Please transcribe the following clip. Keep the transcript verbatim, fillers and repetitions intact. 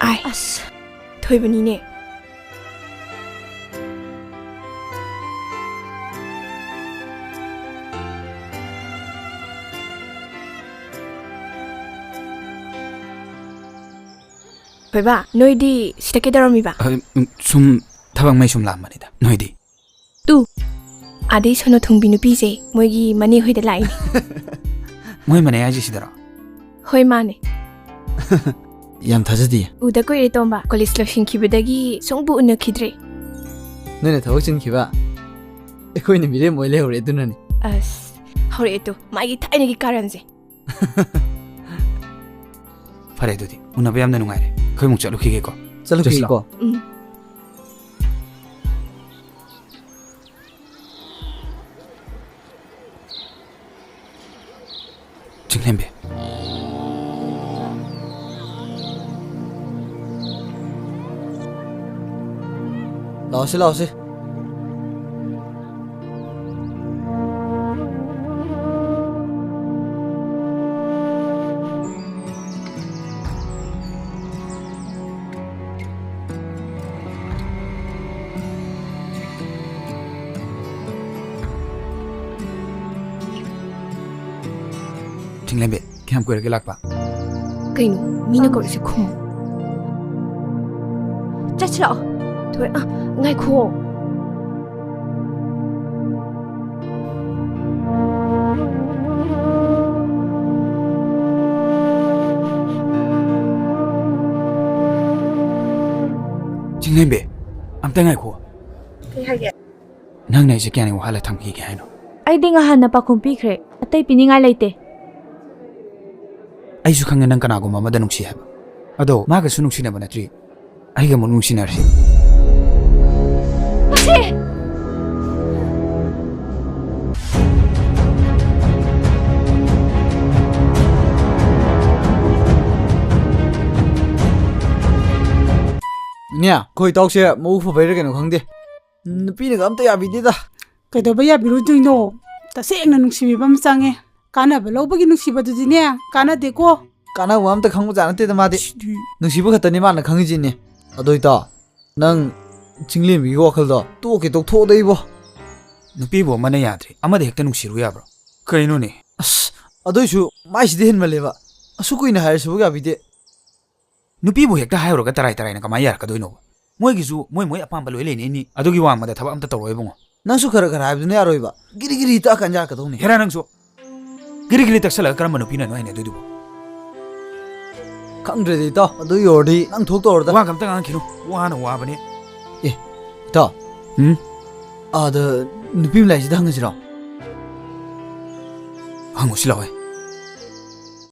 ꯑꯥꯏ꯫ ꯑꯁ꯫ ꯊꯣꯏꯕꯅꯤꯅꯦ꯫ ꯊꯣꯏꯕ, ꯅꯣꯏꯗꯤ ꯁꯤꯗ ꯀꯩꯗꯧꯔꯝꯃꯤꯕ? ꯑ, ꯎꯝ, ꯁꯨꯝ ꯊꯕꯛ ꯃꯩ ꯁꯨꯝ ꯂꯥꯛꯑꯝꯕꯅꯤꯗ꯫ ꯅꯣꯏꯗꯤ? ꯇꯨ, ꯑꯥꯗꯩ ꯁꯣꯅꯣ ꯊꯨꯡꯕꯤ ꯅꯨꯄꯤꯁꯦ ꯃꯣꯏꯒꯤ ꯃꯅꯦ ꯍꯣꯏꯗ ꯂꯥꯛꯏꯅꯦ꯫ ꯃꯣꯏ ꯃꯅꯦ ꯍꯥꯏꯁꯦ ꯁꯤꯗꯔꯣ? ꯍꯣꯏ, ꯃꯥꯅꯦ꯫ ꯌꯥꯝ ꯊꯥꯖꯗꯤꯌꯦ꯫ ꯎꯗ ꯀꯨꯏꯔꯦ, ꯇꯣꯝꯕ꯫ ꯀꯣꯂꯦꯖ ꯂꯣꯏꯁꯤꯟꯈꯤꯕꯗꯒꯤ ꯁꯨꯡꯎꯕꯨ ꯎꯅꯈꯤꯗ꯭ꯔꯦ꯫ ꯅꯣꯏꯅ ꯊꯕꯛ ꯆꯤꯟꯈꯤꯕ, ꯑꯩꯈꯣꯏꯅ ꯃꯤꯔꯦꯝ ꯑꯣꯏ ꯂꯩꯍꯧꯔꯦ, ꯑꯗꯨꯅꯅꯤ꯫ ꯑꯁ, ꯍꯧꯔꯛꯑꯦ ꯇꯨ, ꯃꯥꯒꯤ ꯊꯥꯏꯅꯒꯤ ꯀꯥꯔꯟꯁꯦ꯫ ꯐꯔꯦ, ꯑꯗꯨꯗꯤ ꯎꯅꯕ ꯌꯥꯝꯅ ꯅꯨꯡꯉꯥꯏꯔꯦ꯫ ꯑꯩꯈꯣꯏ ꯑꯃꯨꯛ ꯆꯠꯂꯨꯈꯤꯒꯦꯀꯣ꯫ ꯆꯠꯂꯨꯈꯤꯒꯦꯀꯣ꯫ ꯆꯠꯂꯨꯁꯤ ꯂꯥꯛꯑꯣ꯫ ꯎꯝ꯫ ꯆꯤꯡꯂꯦꯝꯕꯤ꯫ ꯂꯥꯛꯑꯣꯁꯤ, ꯂꯥꯛꯑꯣꯁꯤ꯫ ꯆꯤꯡꯂꯦꯝꯕꯤ, ꯀꯌꯥꯝ ꯀꯨꯏꯔꯒꯦ ꯂꯥꯛꯄ? ꯀꯩꯅꯣ, ꯃꯤꯅ ꯀꯧꯔꯤꯁꯦ ꯈꯨꯝꯃꯨ꯫ ꯆꯠꯁꯤ ꯂꯥꯛꯑꯣ꯫ ꯊꯣꯏ-, ꯑ, ꯉꯥꯏꯈꯣ꯫ ꯆꯤꯡꯂꯦꯝꯕꯤ, ꯑꯝꯇ ꯉꯥꯏꯈꯣ꯫ ꯀꯩ ꯍꯥꯏꯒꯦ? ꯅꯪꯅ ꯑꯩꯁꯦ ꯀꯌꯥꯅꯤ ꯋꯥꯍꯜꯂ ꯊꯝꯈꯤꯒꯦ ꯍꯥꯏꯅꯣ? ꯑꯩꯗꯤ ꯉꯍꯥꯟꯅ ꯄꯥꯎꯈꯨꯝ ꯄꯤꯈ꯭ꯔꯦ, ꯑꯇꯩ ꯄꯤꯅꯤꯡꯉꯥꯏ ꯂꯩꯇꯦ꯫ ꯑꯩꯁꯨ ꯈꯪꯉꯦ ꯅꯪ ꯀꯅꯥꯒꯨꯝꯕ ꯑꯃꯗ ꯅꯨꯡꯁꯤ ꯍꯥꯏꯕ, ꯑꯗꯣ ꯃꯥꯒꯁꯨ ꯅꯨꯡꯁꯤꯅꯕ ꯅꯠꯇ꯭ꯔꯤ꯫ ꯑꯩꯒ ꯑꯃꯨꯛ ꯅꯨꯡꯁꯤꯅꯔꯁꯤ꯫ ꯃꯁꯤ! ꯏꯅꯦ, ꯑꯩꯈꯣꯏ ꯏꯇꯥꯎꯁꯦ ꯃꯕꯨꯛ ꯐꯕꯩꯔꯥ ꯀꯩꯅꯣ ꯈꯪꯗꯦ, ꯅꯨꯄꯤꯅꯒ ꯑꯝꯇ ꯌꯥꯕꯤꯗꯦꯗ꯫ ꯀꯩꯗꯧꯕ ꯌꯥꯕꯤꯔꯣꯏꯗꯣꯏꯅꯣ? ꯇꯁꯦꯡꯅ ꯅꯨꯡꯁꯤꯕꯤꯕ ꯑꯃ ꯆꯪꯉꯦ꯫ ꯀꯥꯟꯅꯕ ꯂꯧꯕꯒꯤ ꯅꯨꯡꯁꯤꯕꯗꯨꯗꯤꯅꯦ, ꯀꯥꯟꯅꯗꯦꯀꯣ꯫ ꯀꯥꯟꯅꯕ ꯑꯝꯇ ꯈꯪꯕꯖꯥꯠ ꯅꯠꯇꯦꯗ ꯃꯥꯗꯤ꯫ ꯁꯤꯗꯤ꯫ ꯅꯨꯡꯁꯤꯕ ꯈꯛꯇꯅꯤ ꯃꯥꯅ ꯈꯪꯉꯤꯁꯤꯅꯦ꯫ ꯑꯗꯣ ꯏꯇꯥꯎ, ꯅꯪ ꯆꯤꯡꯂꯦꯝꯕꯤꯒꯤ ꯋꯥꯈꯜꯗꯣ ꯇꯣꯛꯀꯦ ꯇꯣꯛꯊꯣꯛꯑꯗ ꯏꯕꯣ꯫ ꯅꯨꯄꯤꯕꯨ ꯑꯃꯅ ꯌꯥꯗ꯭ꯔꯤ, ꯑꯃꯗ ꯍꯦꯛꯇ ꯅꯨꯡꯁꯤꯔꯨ ꯌꯥꯕ꯭ꯔꯣ? ꯀꯩꯅꯣꯅꯦ? ꯑꯁ, ꯑꯗꯨꯏꯁꯨ ꯃꯥꯏꯁꯤꯗꯤ ꯍꯦꯟꯃꯜꯂꯦꯕ꯫ ꯑꯁꯨꯛ ꯀꯨꯏꯅ ꯍꯥꯏꯔꯁꯤꯕꯨ ꯌꯥꯕꯤꯗꯦ꯫ ꯅꯨꯄꯤꯕꯨ ꯍꯦꯛꯇ ꯍꯥꯏꯔꯨꯔꯒ ꯇꯔꯥꯏ ꯇꯔꯥꯏꯅ ꯀꯃꯥꯏꯅ ꯌꯥꯔꯛꯀꯗꯣꯏꯅꯣꯕ? ꯃꯣꯏꯒꯤꯁꯨ ꯃꯣꯏ ꯃꯣꯏ ꯑꯄꯥꯝꯕ ꯂꯣꯏ ꯂꯩꯅꯩꯅꯤ꯫ ꯑꯗꯨꯒꯤ ꯋꯥꯡꯃꯗ ꯊꯕꯛ ꯑꯝꯇ ꯇꯧꯔꯣꯏ ꯏꯕꯨꯡꯉꯣ꯫ ꯅꯪꯁꯨ ꯈꯔ ꯈꯔ ꯍꯥꯏꯕꯗꯨꯅ ꯌꯥꯔꯣꯏꯕ꯫ ꯒꯤꯔꯤ ꯒꯤꯔꯤ ꯇꯛꯑꯀꯥꯟ ꯌꯥꯔꯛꯀꯗꯧꯅꯤ꯫ ꯍꯦꯔꯥ ꯅꯪꯁꯨ꯫ ꯒꯤꯔꯤ ꯒꯤꯔꯤ ꯇꯛꯁꯜꯂꯒ ꯀꯔꯝꯕ ꯅꯨꯄꯤꯅꯅꯣ ꯍꯩꯅꯗꯣꯏꯗꯨꯕꯣ? ꯈꯪꯗ꯭ꯔꯦꯗ ꯏꯇꯥꯎ, ꯑꯗꯨ ꯑꯣꯏꯔꯗꯤ ꯅꯪ ꯊꯣꯛꯇꯧꯔꯗ꯫ ꯋꯥꯒ ꯑꯝꯇ ꯉꯥꯡꯈꯤꯅꯨ, ꯋꯥꯅ ꯋꯥꯕꯅꯦ꯫ ꯑꯦ, ꯏꯇꯥꯎ꯫ ꯎꯝ? ꯑꯥꯗ ꯅꯨꯄꯤ ꯃꯂꯥꯏꯁꯤꯗ ꯍꯪꯉꯁꯤꯔꯣ? ꯍꯪꯉꯨꯁꯤ ꯂꯥꯛꯑꯣ꯫